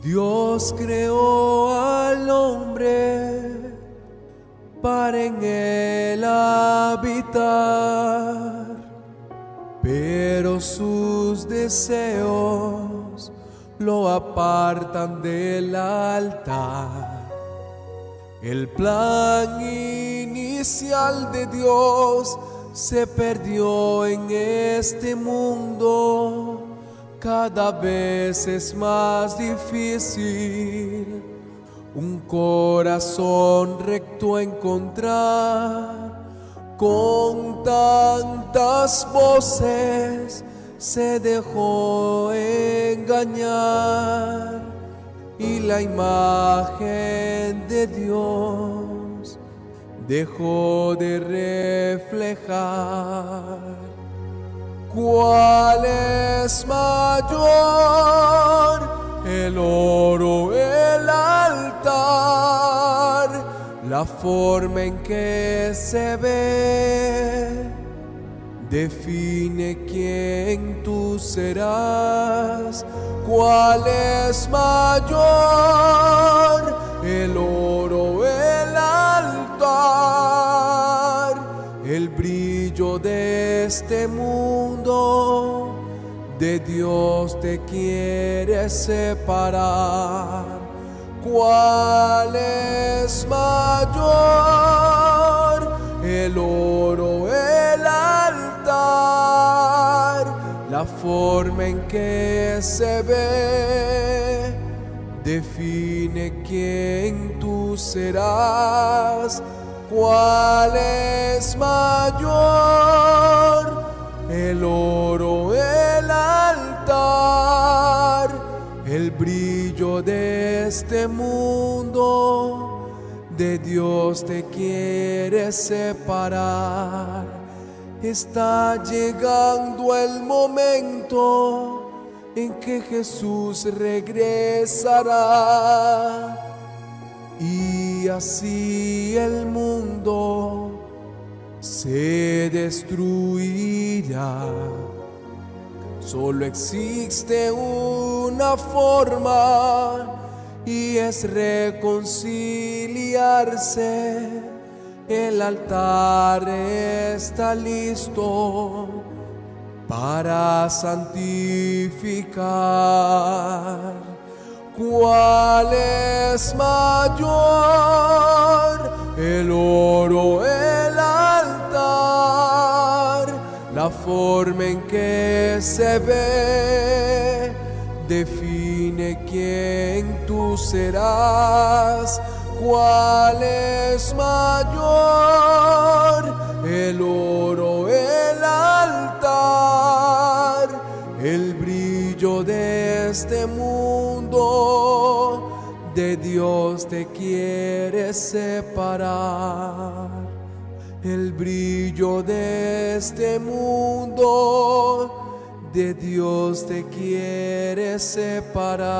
Dios creó al hombre para en él habitar, pero sus deseos lo apartan del altar. El plan inicial de Dios se perdió en este mundo. Cada vez es más difícil un corazón recto encontrar. Con tantas voces se dejó engañar y la imagen de Dios dejó de reflejar. ¿Cuál es mayor? El oro, el altar, la forma en que se ve define quién tú serás. ¿Cuál es mayor? El oro, el altar, el brillo de este mundo, de Dios te quiere separar. ¿Cuál es mayor? El oro, el altar, la forma en que se ve, define quién tú serás. ¿Cuál es mayor? El oro, el altar, el brillo de este mundo, de Dios te quiere separar. Está llegando el momento en que Jesús regresará y así el mundo se destruirá. Solo existe una forma y es reconciliarse. El altar está listo para santificar. ¿Cuál es mayor? El oro, el altar, la forma en que se ve, define quién tú serás. ¿Cuál es mayor? El oro, el altar, el brillo de este mundo, de Dios te quiere separar. El brillo de este mundo, de Dios te quiere separar.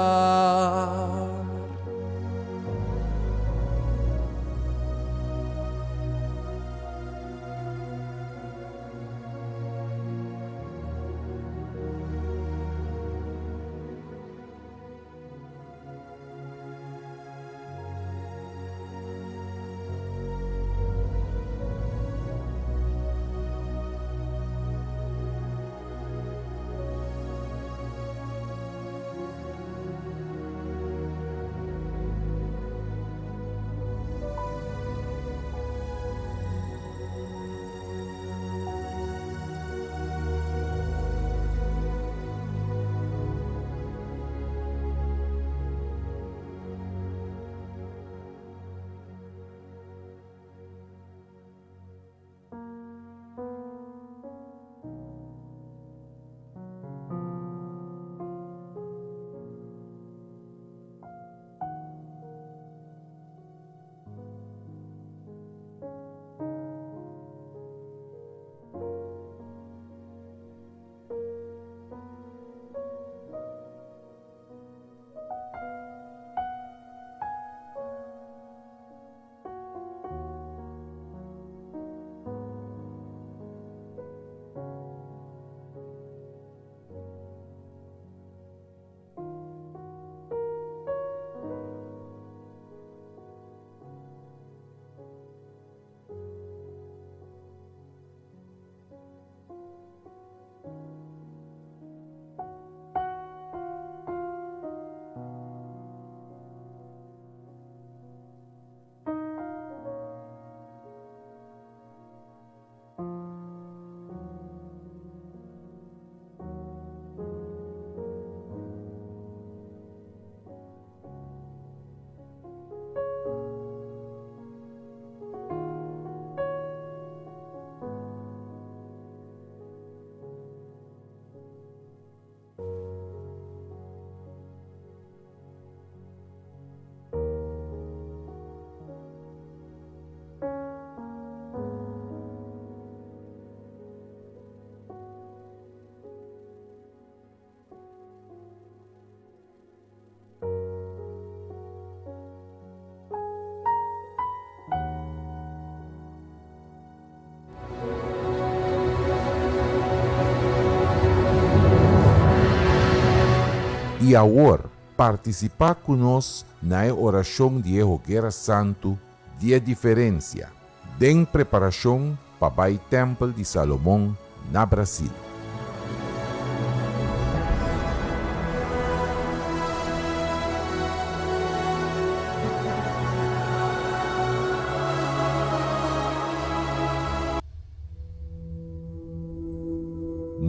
I awor, partisipá ku nos na e orashon di e Hoguera Santu di e Diferensia, den preparashon pa bai Tèmpel di Salomon na Brasil.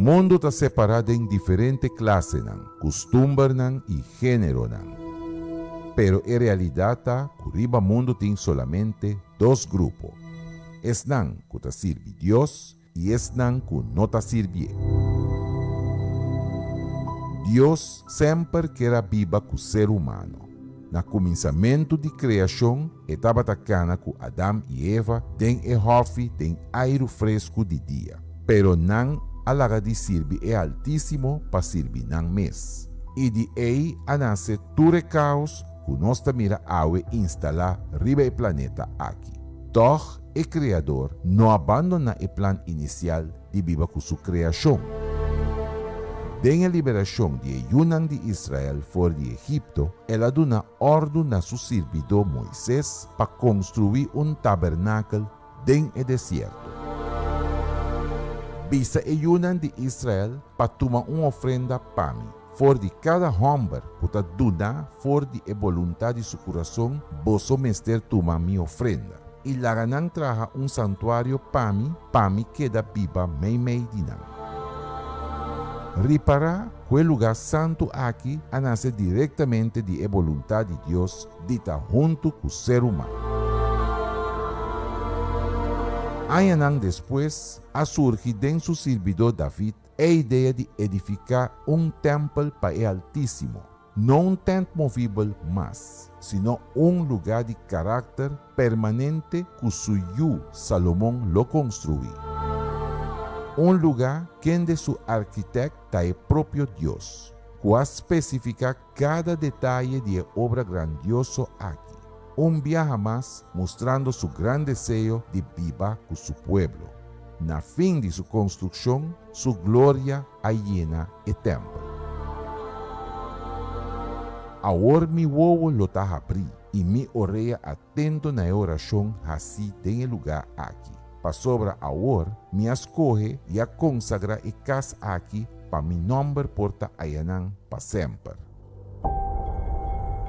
Mundu ta separá den diferente klasenan, kustumbernan i géneronan. Pero e realidat ta ku riba mundu tin solamente dos grupo, esnan ku ta sirbi Dios i esnan ku no ta sirbié. Dios semper ker a biba ku ser humano. Na kuminsamentu di kreashon e tabata kana ku Adam i Eva den e hòfi den airu fresku di dia. Pero nan a laga di sirbi e Altísimo pa sirbi nan mes. I di ei a nase tur e kaos ku nos ta mira awe instalá riba e planeta aki. Tòg e Kreador no a bandoná e plan inisial di biba ku su kreashon. Den e liberashon di e yunan di Israel for di Egipto, el a duna òrdu na su sirbidó Moises pa konstruí un tabernakel den e desierto. Bisa e yunan di Israel pa tuma un ofrenda pa mi. For di kada hòmber ku ta duna for di e boluntat di su kurason, boso mester tuma mi ofrenda. I laga nan traha un santuario pa mi, pa mi keda biba meimei di nan. Ripará ku e lugá santu aki a nase direktamente di e boluntat di Dios di ta huntu ku ser humano. Añanan despues a surgi den su sirbidó David E idea di edifiká un tèmpel pa e Altísimo, no un tènt movibel mas, sino un lugá di karakter permanente ku su yu Salomon lo konstruí. Un lugá kende su arkitèkt ta e propio Dios, ku a spesifiká kada detaye di e obra grandioso aki, un biaha mas mustrando su gran deseo di biba ku su pueblo. Na fin di su konstrukshon, su gloria a yena e tèmpel. Awor mi wowo lo ta habrí i mi orea atento na e orashon hasí den e lugá aki, pasobra awor mi a skohe i a konsagrá e kas aki pa mi nòmber por ta ayanan pa semper.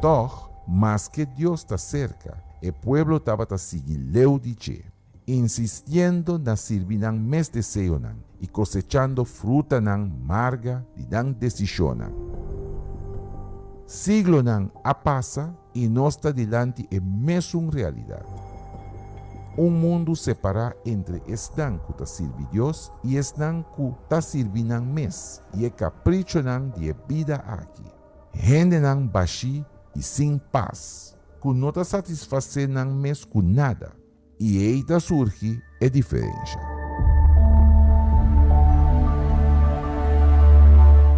Tòg, maske Dios ta serka, e pueblo tabata sigui leu di dje. Insistiendo na sirbi nan mes deseonan i kosechando frutanan marga di nan desishonnan. Siglonan a pasa i nos ta dilanti e mesun realidat. Un mundu separá entre esnan ku ta sirbi Dios i esnan ku ta sirbi nan mes i e kaprichonan di e bida aki. Hendenan bashí i sin pas, ku no ta satisfasé nan mes ku nada. I ei ta surgi e diferensha.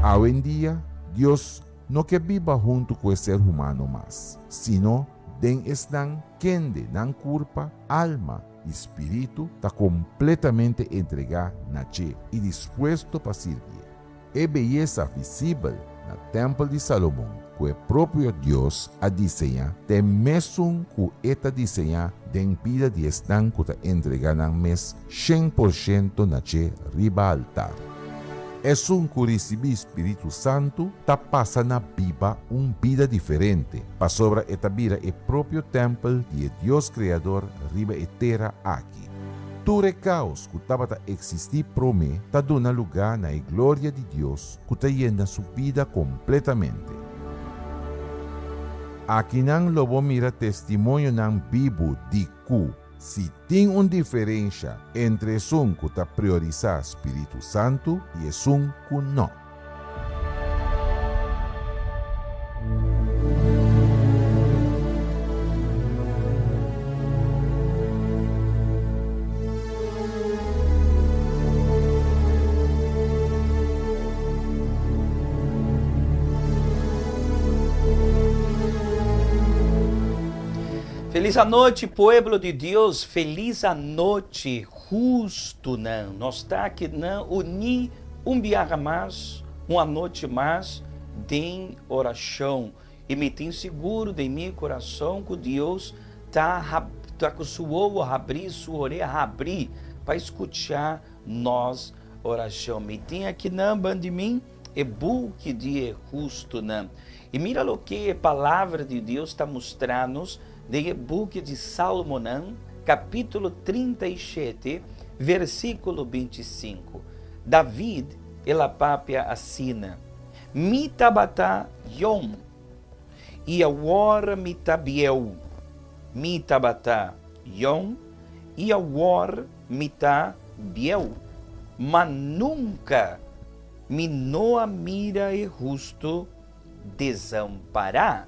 Awendia, Dios no ke biba huntu ku e ser humano mas, sino den esnan kende nan kurpa, alma i spiritu ta kompletamente entregá na dje i dispuesto pa sirbié. E beyesa visibel na tèmpel di Salomon ku e propio Dios a diseñá ta e mesun ku e ta diseñá den bida di esnan ku ta entregá nan mes 100% na dje riba altar. Esun ku risibí spiritu santu ta pasa na biba un bida diferente pasobra e ta bira e propio tèmpel di e Dios Kreador riba e tera aki. Tur e kaos ku tabata eksistí promé ta duna lugá na e gloria di Dios ku ta yena su bida kompletamente. Akinan lo bo mira testimonionan bibu di ku si tin un diferensha entre esun ku ta priorisá spiritu santu i esun ku nò. Feliz anochi pueblo di Dios, feliz anochi hustunan. Nos ta akinan uní un biaha mas, un anochi mas, den orashon. I mi tin sigur den mi kurason ku Dios ta ta ku su wowo habrí, su orea habrí pa skuchá nos orashon. Mi tin akinan ban di mi e buki di e hustunan. I mira loke e Palabra di Dios ta mustra nos den e buki di Salmonan, kapítulo 37, versíkulo 25. David el a papia asina, Mi tabata yong, i awor mi ta bieu. Mi tabata yong, i awor mi ta bieu. Ma nunka mi no a mira e hustu desampará,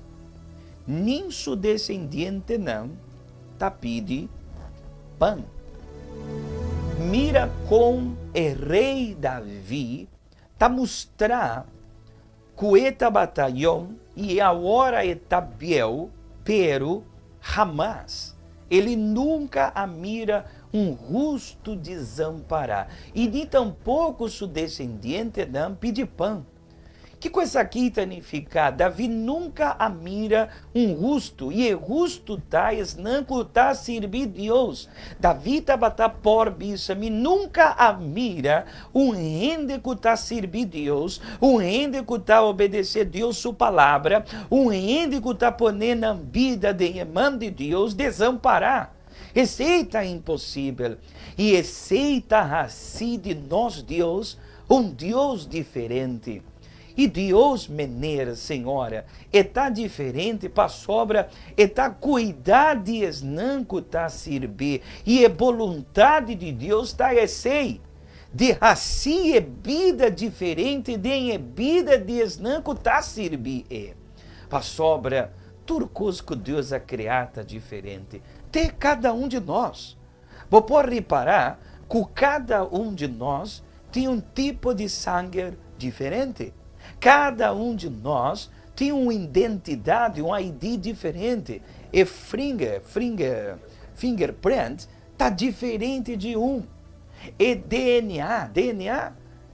nin su desendientenan ta pidi pan. Mira kon e rei David ta mustra ku e tabata yong i awor e ta bieu, pero hamas el nunka a mira un hustu desampará i ni tampoko su desendientenan pidi pan. Kiko esaki ta nifiká? David nunka a mira un hustu, i e hustu ta esnan ku ta sirbi Dios. David tabata por bisa, Mi nunka a mira un hende ku ta sirbi Dios, un hende ku ta obedesé Dios su palabra, un hende ku ta pone nan bida den e man di Dios desampará. Esei ta imposibel, i esei ta hasi di nos Dios un Dios diferente. I Dios, mener, señora, e ta diferente pasobra e ta kuida di esnan ku ta sirbié, i e boluntat di Dios ta esei, di hasi e bida diferente den e bida di esnan ku ta sirbi e. Pasobra tur kos ku Dios a krea ta diferente, te kada un di nos. Bo por ripará ku kada un di nos tin un tipo di sanger diferente. Kada un di nos tin un identidat, un ID diferente. E fringer, fringer, fingerprint ta diferente di un. E DNA, DNA,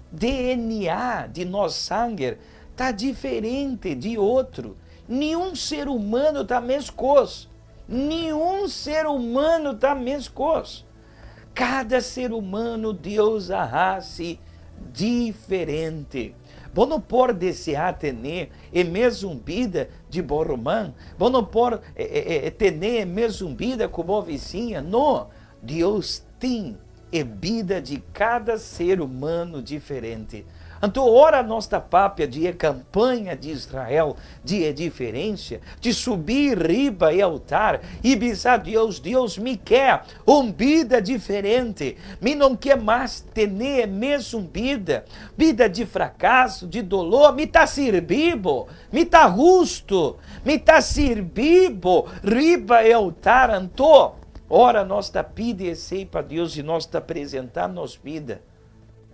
DNA di nos sanger ta diferente di otro. Niun ser humano ta meskos. Niun ser humano ta meskos. Kada ser humano Dios a hasi diferente. Bo no por deseá tene e mesun bida di bo ruman. Bo no por tene e mesun bida ku bo visinha. No! Dios tin e bida di kada ser humano diferente. Anto ora nos ta papia di e kampaña di Israel di e diferensia, di subi riba e altar i bisa Dios, Dios mi ke un bida diferente, mi no ke mas tene e mesun bida, bida di frakaso, di doló, mi ta sirbi bo, mi ta hustu, mi ta sirbi bo riba e altar. Anto ora nos ta pidi esei pa Dios i nos ta presentá nos bida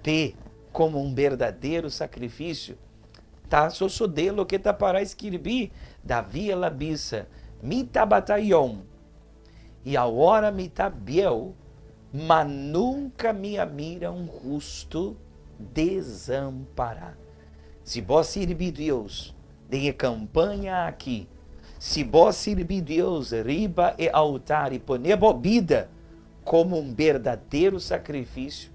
p'e komo un berdadero sakrifisio, ta sosodé loke ta pará skirbí, Davi el a bisa, Mi tabata yòn, i awor mi ta bieu, ma nunka mi a mira un hustu desampará. Si bo sirbi Dios den e kampaña aki, si bo sirbi Dios riba e altar i pone bo bida komo un berdadero sakrifisio,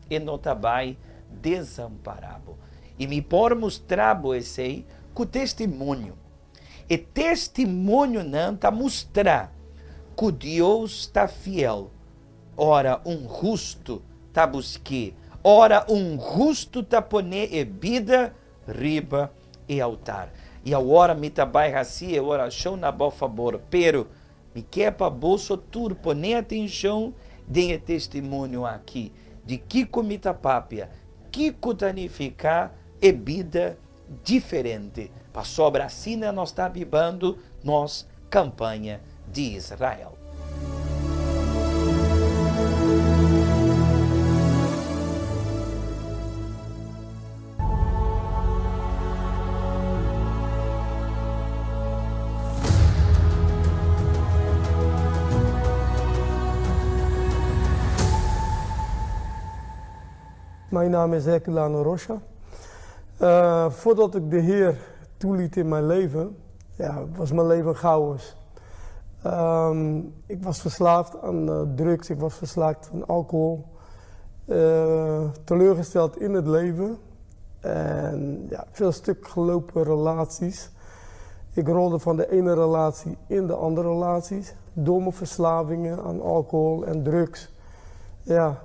e no ta bai desampará bo. I mi por mustra bo esei ku testimonio. E testimonionan ta mustra ku Dios ta fiel ora un hustu ta busk'é, ora un hustu ta pone e bida riba e altar. I awor mi ta bai hasi e orashon na bo fabor, pero Mi ke pa boso tur pone atenshon den e testimonio aki di kiko mi ta papia, kiko ta nifiká e bida diferente, pasobra asina nos ta bibando nos kampaña di Israel. Mijn naam is Herculano Rocha. Voordat ik de Heer toeliet in mijn leven, ja, was mijn leven chaos. Ik was verslaafd aan drugs, ik was verslaafd aan alcohol. Teleurgesteld in het leven. En ja, veel stuk gelopen relaties. Ik rolde van de ene relatie in de andere relaties. Door mijn verslavingen aan alcohol en drugs. Ja,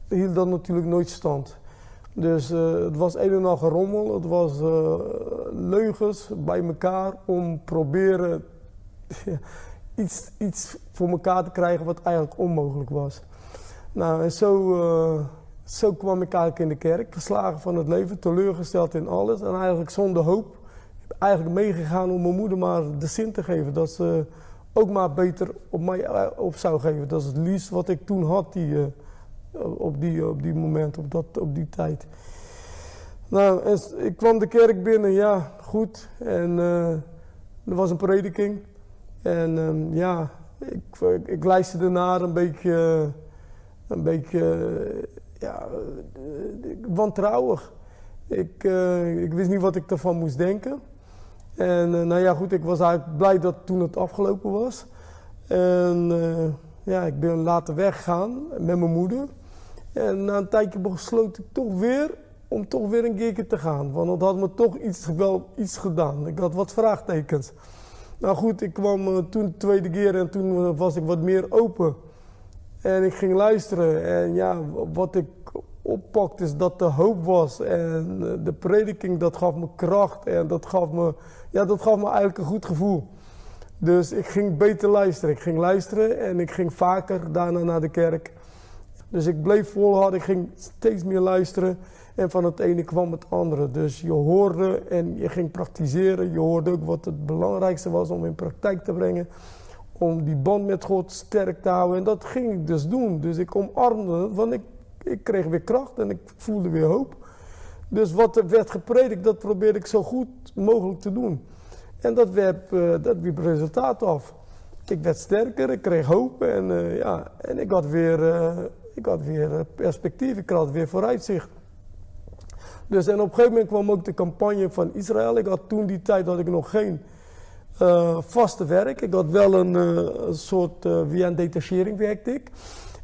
hield dat natuurlijk nooit stand. Dus het was een en al gerommel. Het was leugens bij elkaar om proberen iets voor elkaar te krijgen wat eigenlijk onmogelijk was. Nou, en zo kwam ik eigenlijk in de kerk. Geslagen van het leven, teleurgesteld in alles en eigenlijk zonder hoop. Eigenlijk meegegaan om mijn moeder maar de zin te geven. Dat ze ook maar beter op mij op zou geven. Dat is het liefst wat ik toen had op die moment, op die tijd. Nou, en ik kwam de kerk binnen, ja, goed. En er was een prediking. En ja, ik luisterde naar een beetje, ja, wantrouwig. Ik wist niet wat ik ervan moest denken. En nou ja, goed, ik was eigenlijk blij dat toen het afgelopen was. En ja, ik ben later weggegaan met mijn moeder. En na een tijdje besloot ik toch weer om toch weer een keertje te gaan. Want dat had me toch wel iets gedaan. Ik had wat vraagtekens. Nou goed, ik kwam toen de tweede keer en toen was ik wat meer open. En ik ging luisteren en ja, wat ik oppakte is dat er hoop was. En de prediking, dat gaf me kracht en dat gaf me eigenlijk een goed gevoel. Dus ik ging beter luisteren. Ik ging luisteren en ik ging vaker daarna naar de kerk. Dus ik bleef volharden, ik ging steeds meer luisteren. En van het ene kwam het andere. Dus je hoorde en je ging praktiseren. Je hoorde ook wat het belangrijkste was om in praktijk te brengen. Om die band met God sterk te houden. En dat ging ik dus doen. Dus ik omarmde het, want ik kreeg weer kracht en ik voelde weer hoop. Dus wat er werd gepredikt, dat probeerde ik zo goed mogelijk te doen. En dat wierp resultaat af. Ik werd sterker, ik kreeg hoop en, ja, en ik had weer perspectief, ik had weer vooruitzicht. Dus en op een gegeven moment kwam ook de campagne van Israël. Ik had toen die tijd had ik nog geen vaste werk. Ik had wel een soort, via een detachering werkte ik.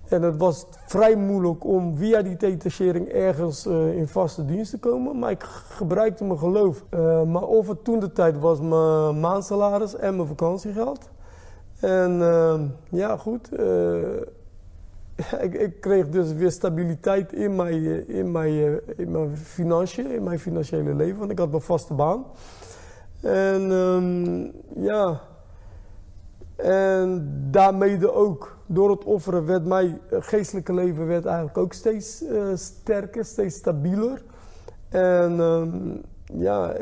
En het was vrij moeilijk om via die detachering ergens in vaste dienst te komen. Maar ik gebruikte mijn geloof. Maar over toen de tijd was mijn maandsalaris en mijn vakantiegeld. En ja, goed. Ik kreeg dus weer stabiliteit in mijn financiën, in mijn financiële leven. Want ik had mijn vaste baan. En ja... En daarmee ook, door het offeren, werd mijn geestelijke leven werd eigenlijk ook steeds sterker, steeds stabieler. En ja,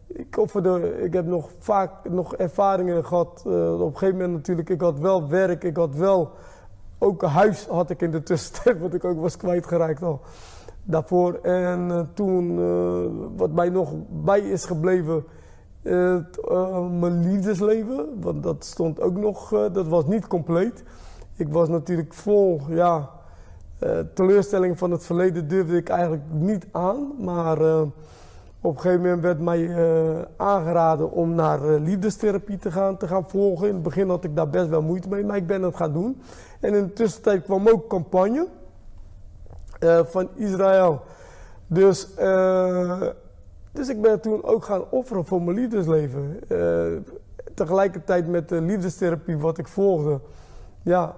ik offerde, ik heb nog vaak nog ervaringen gehad. Op een gegeven moment natuurlijk, ik had wel werk, ik had wel, ook een huis had ik in de tussentijd, wat ik ook was kwijtgeraakt al daarvoor. En toen, wat mij nog bij is gebleven... mijn liefdesleven, want dat stond ook nog, dat was niet compleet. Ik was natuurlijk vol, ja, teleurstelling van het verleden durfde ik eigenlijk niet aan. Maar op een gegeven moment werd mij aangeraden om naar liefdestherapie te gaan volgen. In het begin had ik daar best wel moeite mee, maar ik ben het gaan doen. En in de tussentijd kwam ook campagne van Israël. Dus ik ben toen ook gaan offeren voor mijn liefdesleven. Tegelijkertijd met de liefdestherapie wat ik volgde, ja,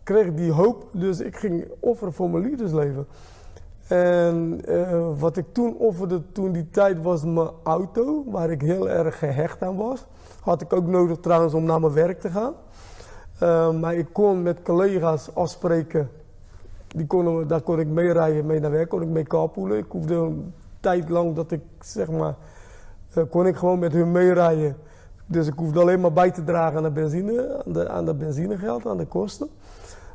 kreeg ik die hoop. Dus ik ging offeren voor mijn liefdesleven. En wat ik toen offerde, toen die tijd, was mijn auto, waar ik heel erg gehecht aan was. Had ik ook nodig trouwens om naar mijn werk te gaan. Maar ik kon met collega's afspreken. Daar kon ik mee rijden, mee naar werk, kon ik mee carpoolen. Ik hoefde een tijd lang dat ik, zeg maar, kon ik gewoon met hun meerijden. Dus ik hoefde alleen maar bij te dragen aan de benzine, aan de benzinegeld, aan de kosten.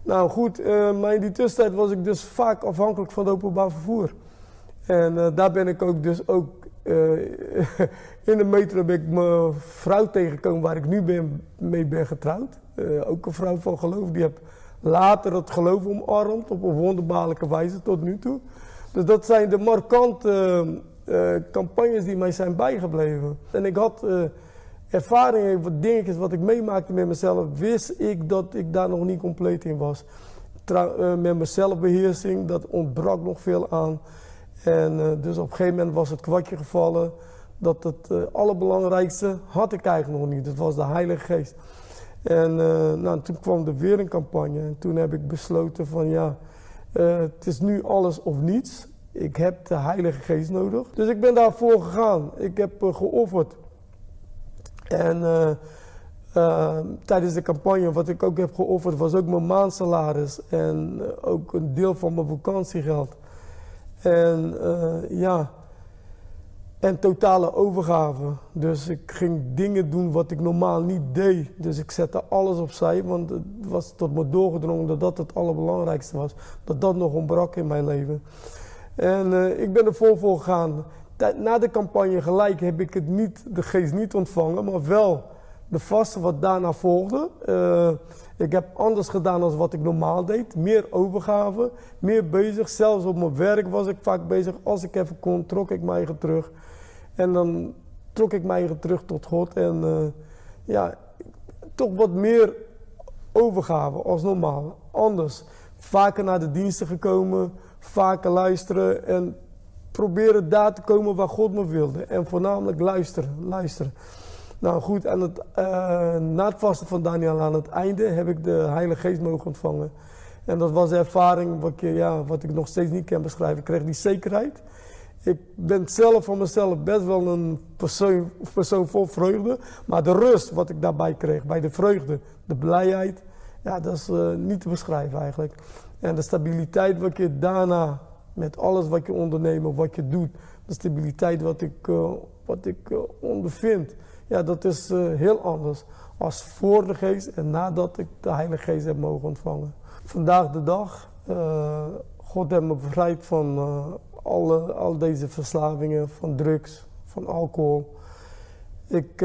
Nou goed, maar in die tussentijd was ik dus vaak afhankelijk van het openbaar vervoer. En daar ben ik ook dus ook, in de metro ben ik mijn vrouw tegengekomen waar ik nu mee ben getrouwd. Ook een vrouw van geloof, die heb later het geloof omarmd op een wonderbaarlijke wijze tot nu toe. Dus dat zijn de markante campagnes die mij zijn bijgebleven. En ik had ervaringen, wat dingetjes wat ik meemaakte met mezelf, wist ik dat ik daar nog niet compleet in was. met mijn zelfbeheersing, dat ontbrak nog veel aan. En dus op een gegeven moment was het kwartje gevallen dat het allerbelangrijkste had ik eigenlijk nog niet. Dat was de Heilige Geest. En nou, toen kwam er weer een campagne. En toen heb ik besloten van ja, het is nu alles of niets. Ik heb de Heilige Geest nodig. Dus ik ben daarvoor gegaan. Ik heb geofferd. En tijdens de campagne, wat ik ook heb geofferd, was ook mijn maandsalaris. En ook een deel van mijn vakantiegeld. En ja, en totale overgave. Dus ik ging dingen doen wat ik normaal niet deed. Dus ik zette alles opzij, want het was tot me doorgedrongen dat dat het allerbelangrijkste was. Dat dat nog ontbrak in mijn leven. En ik ben er vol voor gegaan. Na de campagne gelijk heb ik het niet, de geest niet ontvangen, maar wel de vaste wat daarna volgde. Ik heb anders gedaan dan wat ik normaal deed. Meer overgave, meer bezig. Zelfs op mijn werk was ik vaak bezig. Als ik even kon, trok ik mij eigen terug. En dan trok ik mij eigen terug tot God. En ja, toch wat meer overgave als normaal. Anders. Vaker naar de diensten gekomen, vaker luisteren en proberen daar te komen waar God me wilde. En voornamelijk luisteren, luisteren. Nou goed, aan het, na het vasten van Daniel aan het einde heb ik de Heilige Geest mogen ontvangen. En dat was een ervaring wat ik, ja, wat ik nog steeds niet kan beschrijven. Ik kreeg die zekerheid. Ik ben zelf van mezelf best wel een persoon vol vreugde. Maar de rust wat ik daarbij kreeg, bij de vreugde, de blijheid, ja, dat is niet te beschrijven eigenlijk. En de stabiliteit wat je daarna, met alles wat je onderneemt of wat je doet, de stabiliteit wat ik ondervind, ja, dat is heel anders als voor de geest en nadat ik de Heilige Geest heb mogen ontvangen. Vandaag de dag, God heeft me bevrijd van al deze verslavingen, van drugs, van alcohol. Ik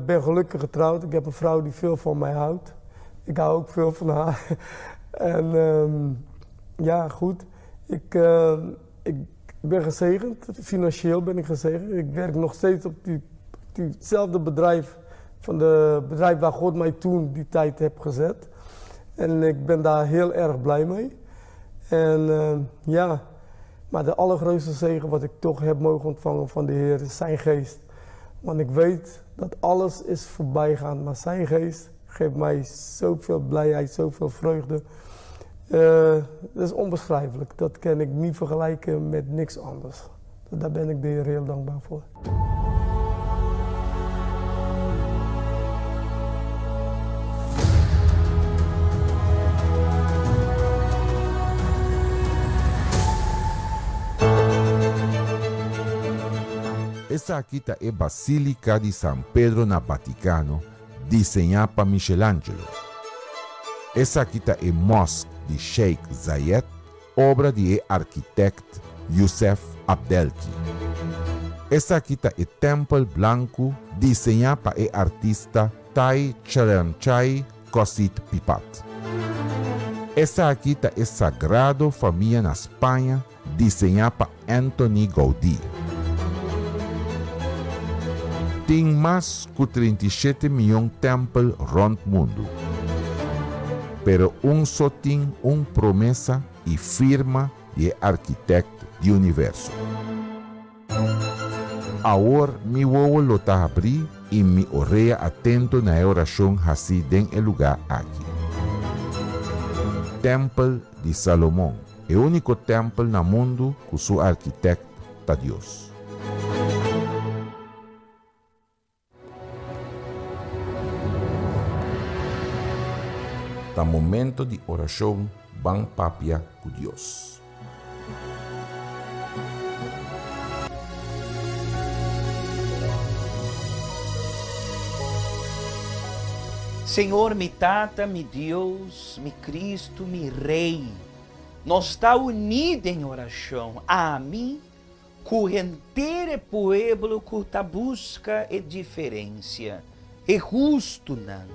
ben gelukkig getrouwd, ik heb een vrouw die veel van mij houdt. Ik hou ook veel van haar. En ja, goed. Ik ben gezegend. Financieel ben ik gezegend. Ik werk nog steeds op diezelfde bedrijf, van de bedrijf waar God mij toen die tijd heeft gezet. En ik ben daar heel erg blij mee. En ja, maar de allergrootste zegen wat ik toch heb mogen ontvangen van de Heer is zijn geest. Want ik weet dat alles is voorbijgaan, maar zijn geest geeft mij zoveel blijheid, zoveel vreugde. Dat is onbeschrijfelijk. Dat kan ik niet vergelijken met niks anders. Daar ben ik de Heer heel dankbaar voor. Esaki ta e Basílika di San Pedro na Vatikano, diseñá pa Michelangelo. Esaki ta e Mosque di Sheikh Zayed, obra di e arkitèkt Youssef Abdelki. Esaki ta e Tèmpel Blanku, diseñá pa e artista Thai Chalermchai Kosit Pipat. Esaki ta e Sagrado Famia na Spaña, diseñá pa Antoni Gaudí. Tin mas ku 37 mion tèmpel rònt mundu. Pero un so tin un promesa i firma di e Arkitèkt di universo. Awor mi wowo lo ta habrí i mi orea atento na e orashon hasí den e lugá aki. Tèmpel di Salomon, e úniko tèmpel na mundu ku su arkitèkt ta Dios. Ta momento di orashon, ban papia ku Dios. Señor mi Tata, mi Dios, mi Cristo, mi Rey, nos ta uní den orashon, ami ku henter e pueblo ku ta buska e diferensia, e hustunan.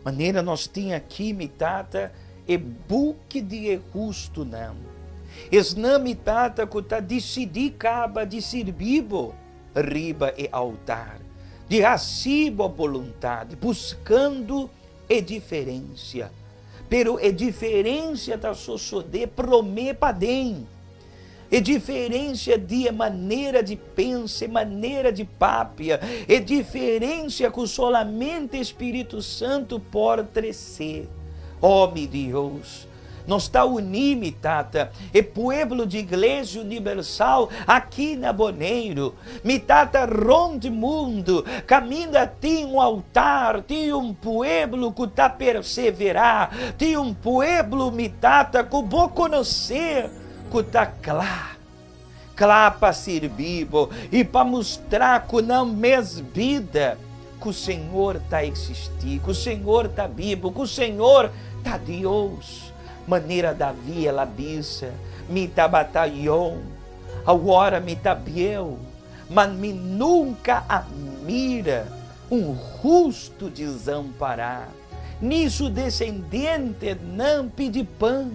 Manera nos tin aki, mi Tata, e buki di e hustunan. Esnan mi Tata ku ta disidí kaba di sirbi bo riba e altar, di hasi bo boluntat, buskando e diferensia. Pero e diferensia ta sosodé promé paden. E diferensia di e manera di pensa, e manera di papia, e diferensia ku solamente Spiritu Santu por tresé. O mi Dios, nos ta uní, mi Tata, e pueblo di Iglesia Unibersal aki na Boneiru, mi Tata, rond mundu, kaminda tin un altar, tin un pueblo ku ta perseverá, tin un pueblo, mi Tata, ku Bo konosé, ku ta kla, kla pa sirbi Bo i pa mustra ku nan mes bida ku Señor ta eksistí, ku Señor ta bibu, ku Señor ta Dios. Manera Davi el a bisa, Mi tabata yòn, awor mi ta bieu, ma mi nunka a mira un hustu desampará, ni su desendientenan pidi pan.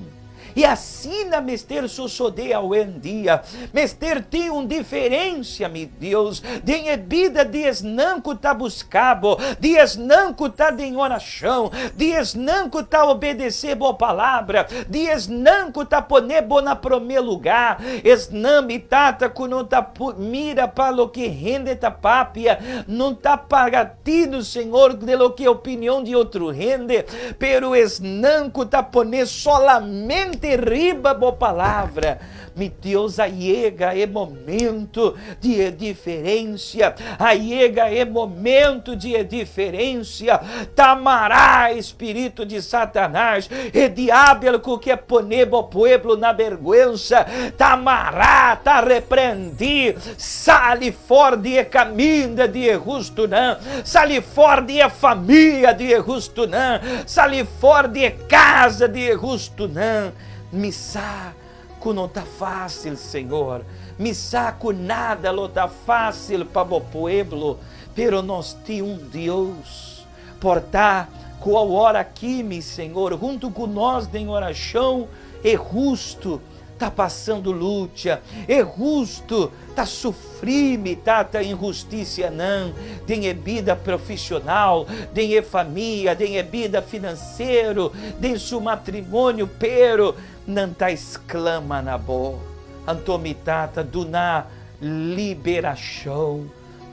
I asina mester sosodé awendia. Mester tin un diferensia, mi Dios, den e bida di esnan ku ta buska Bo, di esnan ku ta den orashon, di esnan ku ta obedesé Bo palabra, di esnan ku ta pone Bo na promé lugá, esnan, mi Tata, ku no ta mira pa loke hende ta papia, no ta paga Tino, Señor, de loke opinion di otro hende, pero esnan cu ta pone solamente riba Bo Palabra. Mi Dios, a yega e momento di e diferencia, a yega e momento di e diferencia. Ta mará e spirito di Satanas, e diabel cu ke pone Bo pueblo na berguensa, ta mará, ta reprendí. Sali for di e kaminda di e hustunan, sali for di e famia di e hustunan, sali for di e kasa di e hustunan. Mi sa ku no ta fásil, Señor, mi sa ku nada lo ta fásil pa bo pueblo, pero nos tin un Dios. Por ta ku awor aki, mi Señor, huntu ku nos den orashon, e hustu ta pasando lucha, e hustu ta sufrí mi Tata inhustisianan den e bida profesional, den e famia, den e bida finansero, den su matrimonio, pero nan ta esklama na Bo. Anto mi Tata duna liberashon,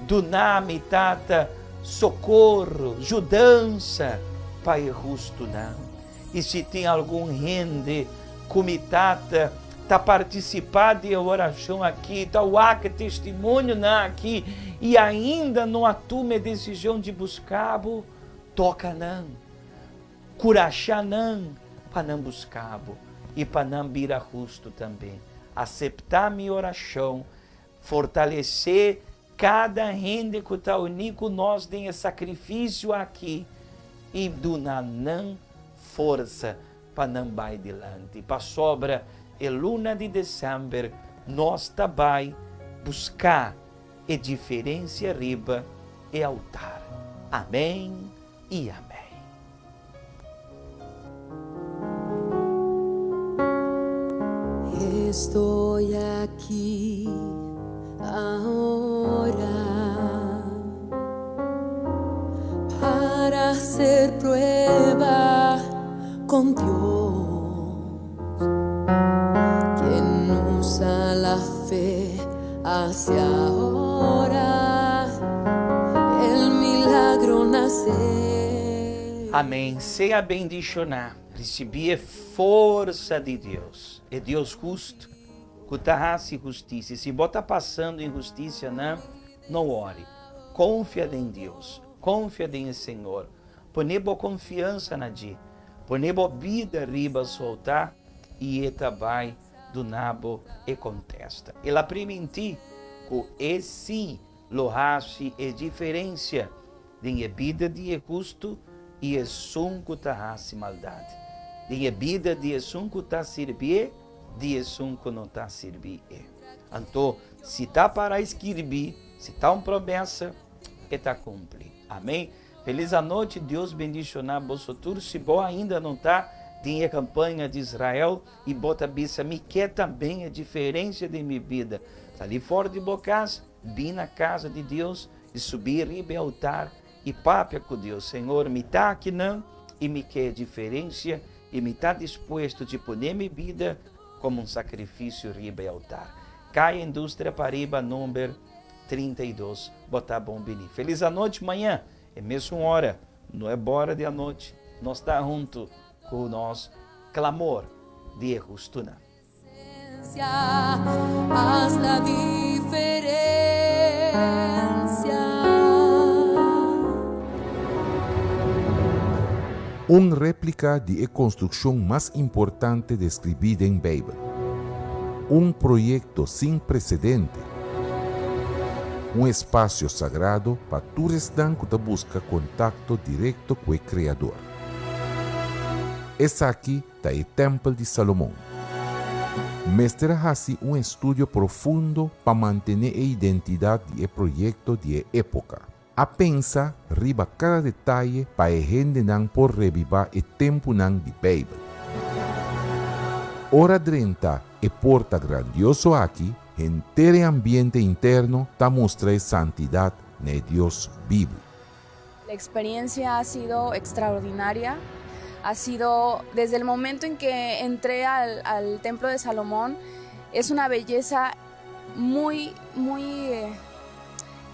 duna mi Tata sokorro, judansa pa e hustunan. I si tin algun hende ku mi tata ta partisipá di e orashon akí, ta wak e testimonionan akí i ainda no a tuma e desishon di buska bo, toka nan, kurashá nan pa nan buska bo i pa nan bira hustu tambe. Aseptá mi orashon, fortalesé Kada hende ku ta uní ku nos den e sakrifisio akí i duna nan forsa pa nan bai dilanti. Pasobra e luna di desèmber nos ta bai buska e diferensia riba e altar. Amèn i amèn. Estoy aquí ahora para hacer prueba con Dios, quien usa la fe hacia ahora el milagro nace. Amén. Sea bendishoná. Risibí e forsa di Dios, e Dios hustu, ku ta hasi hustisia. Si bo ta pasando inhustisianan, no wòri. Konfia den Dios. Konfia den e Señor. Pone bo konfiansa na dje. Pone bo bida riba su altá i e ta bai duna bo e kontesta. El a primintí ku e sí lo hasi e diferensia den e bida di e hustu i esun ku ta hasi maldat, den e bida di esun ku ta sirbié di esun ku no ta sirbi e. Anto, si ta para skirbí, si ta un promesa, e ta kumpli. Amén. Feliz anochi, Dios bendiciona boso tur. Si bo ainda no ta Den e kampaña di Israel i bo ta bisa, Mi ke tambe e diferensia den mi bida. Sali for di bo kas, bin na kasa di Dios i subi riba e altar i papia ku Dios, Señor, mi ta akinan i mi ke e diferensia i mi ta dispuesto di pone mi bida komo un sakrifisio riba e altar. Kaya Industria pariba number 32. Bo ta bon bini. Felis anochi maña e mesun ora, nuebe ora di anochi, nos ta huntu ku nos Clamor di e Hustunan. Haz la diferencia. Un réplika di e konstrukshon mas importante deskribí den Beibel. Un proyekto sin presedente. Un espasio sagrado pa tur esnan ku ta buska kontakto direkto ku e Kreador. Esaki ta e tèmpel di Salomon. Mester a hasi un estudio profundo pa mantené e identidat di e proyekto di e époka. A pensa riba kada detaye pa e hendenan por rebibá e tempunan di Beibel. Ora drenta e porta grandioso aki, henter e ambiente interno ta mustra e santidat na e Dios bibu. La experiencia ha sido extraordinaria. Ha sido desde el momento en que entré al, al Templo de Salomón, es una belleza muy, muy eh,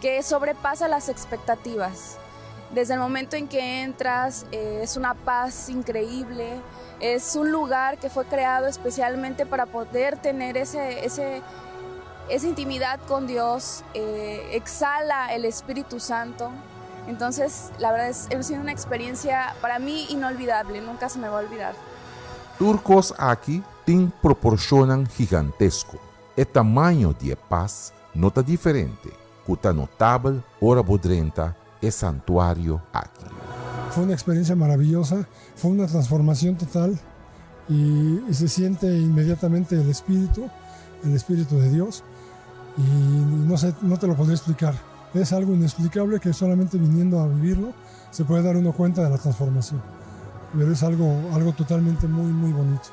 que sobrepasa las expectativas. Desde el momento en que entras, eh, es una paz increíble, es un lugar que fue creado especialmente para poder tener ese, ese, esa intimidad con Dios, eh, exhala el Espíritu Santo. Entonces, la verdad es, ha sido una experiencia para mí inolvidable, nunca se me va a olvidar. Tur kos aki tin proporshonnan gigantesko. E tamaño di e pas no ta diferente, ku ta notabel ora bo drenta e santuario aki. Fue una experiencia maravillosa, fue una transformación total y, y se siente inmediatamente el Espíritu, el Espíritu de Dios y no sé, no te lo podría explicar. Es algo inexplicable que solamente viniendo a vivirlo se puede dar uno cuenta de la transformación. Pero es algo, algo totalmente muy, muy bonito.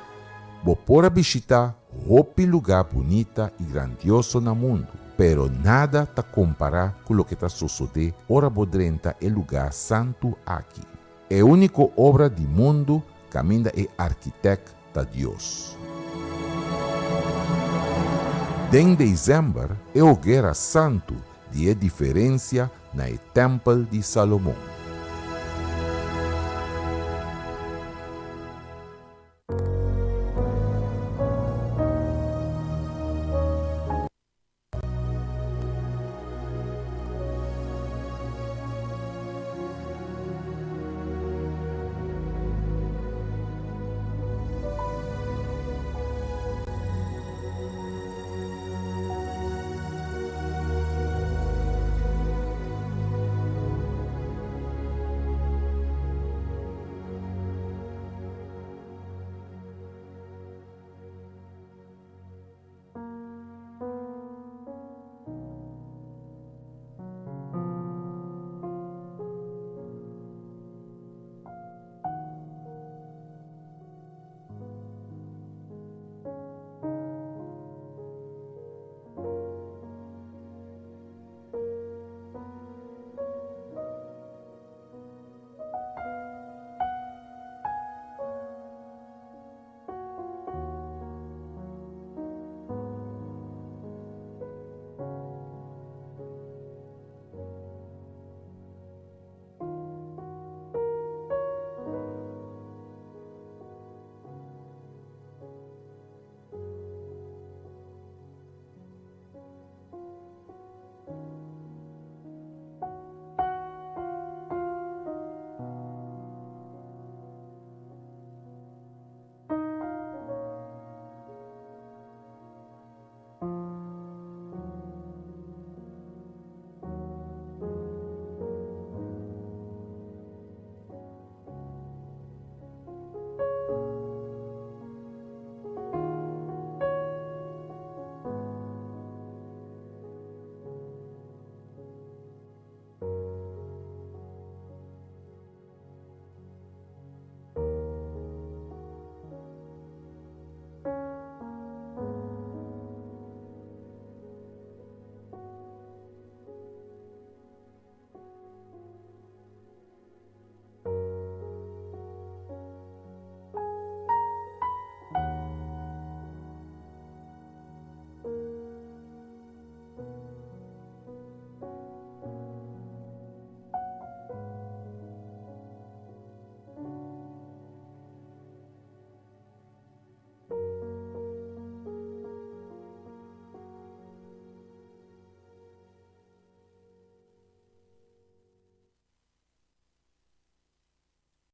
Bo por a bishitá hopi lugá bunita i grandioso na mundu, pero nada ta kompará ku loke ta sosodé ora bo drenta e lugá santu aki. E úniko obra di mundu kaminda e arkitèkt ta Dios. Den desèmber e hoguera santu di e diferensia na e tèmpel di Salomon.